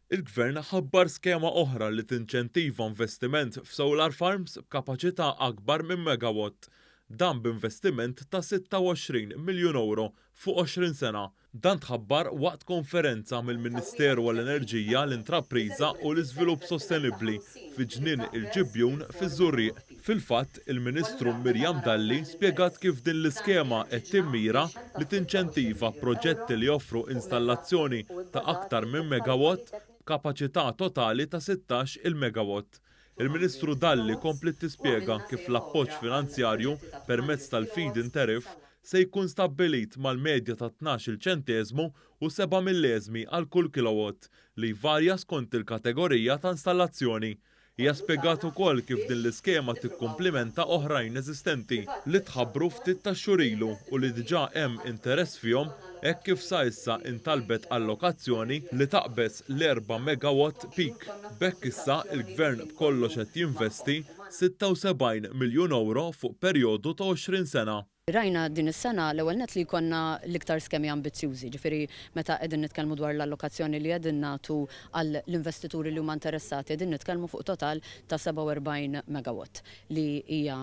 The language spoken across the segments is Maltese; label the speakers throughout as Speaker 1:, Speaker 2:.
Speaker 1: Il-Gvern ħabbar skema oħra li tinċentiva investiment f'solar farms b'kapaċità akbar minn megawatt. Dan b'investiment ta' 26 miljun ewro fuq 20 sena. Dan tħabbar waqt konferenza mill-Ministeru għall-Enerġija, l-Intrapriża u l-Iżvilupp Sostenibbli fi Ġnien il-Ġibjun fiż-Żurrieq. Fil-fatt, il-Ministru Miriam Dalli spjegat kif din l-iskema qed timmira li tinċentiva proġetti li joffru installazzjoni ta' aktar minn megawatt b'kapaċità totali ta' 16 il-megawatt. Il-Ministru Dalli kompliet tispjega kif l-appoġġ finanzjarju permezz tal-feed-in tariff se jkun stabbilit mal-medja ta' 12-il ċenteżmu u seba' milleżmi għal kull kilowatt, li jvarja skont il-kategorija ta' installazzjoni. Hija spjegat ukoll kif din l-iskema tikkumplimenta oħrajn eżistenti li tħabbru ftit tax-xhur ilu u li diġà hemm interess fihom hekk kif sa issa intalbet allokazzjoni li taqbeż l-erba' megawatt peak. B'hekk issa l-Gvern b'kollox qed jinvesti 76 miljun ewro fuq perjodu ta' 20 sena.
Speaker 2: Rajna din is-sena l-ewwel nett li jkollna l-iktar skemi ambizzjużi, ġifieri meta qegħdin nitkellmu dwar l-allokazzjoni li qegħdin nagħtu għall-investituri li huma interessati qegħdin nitkellmu fuq total ta' 47 megawatt li hija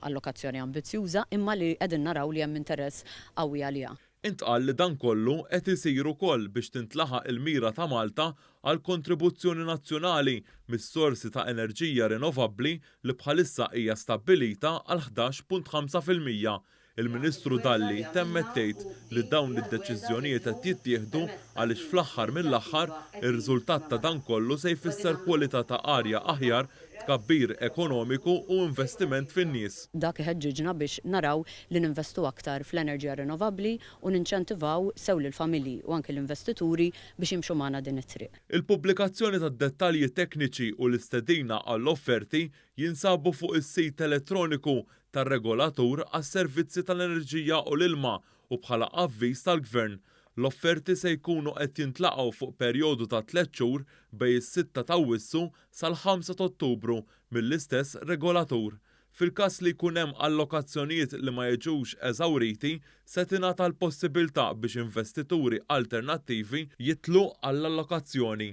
Speaker 2: allokazzjoni ambizzjuża imma li qegħdin naraw li hemm interess qawwi għaliha.
Speaker 1: Intqal li dan kollu qed isir ukoll biex tintlaħaq il-mira ta' Malta għal kontribuzzjoni nazzjonali mis-sorsi ta' enerġija rinnovabbli li bħalissa hija stabbilita għal 11.5%. Il-Ministru Dalli temmet tgħid li dawn id-deċiżjonijiet qed jittieħdu għaliex fl-aħħar mill-aħħar ir-riżultat ta' dan kollu se jfisser kwalità ta' arja aħjar, tkabbir ekonomiku u investiment fin-nies.
Speaker 2: Dak iħeġġiġna biex naraw li ninvestu aktar fl-enerġija rinnovabbli u ninċentivaw sew lill-familji u anki l-investituri biex jimxu magħna din it-triq.
Speaker 1: Il-pubblikazzjoni tad-dettalji tekniċi u l-istedina għall-offerti jinsabu fuq is-sit elettroniku tar-Regolatur għas-Servizzi tal-Enerġija u l-Ilma u bħala avviż tal-Gvern. L-offerti se jkunu qed jintlaqgħu fuq perjodu ta' tlett xhur bejn is-sitta t'Awwissu sal-ħamsa t'Ottubru mill-istess regolatur. Fil-każ li jkun hemm allokazzjonijiet li ma jiġux eżawriti, se tingħata l-possibilità biex investituri alternattivi jidħlu għall-allokazzjoni.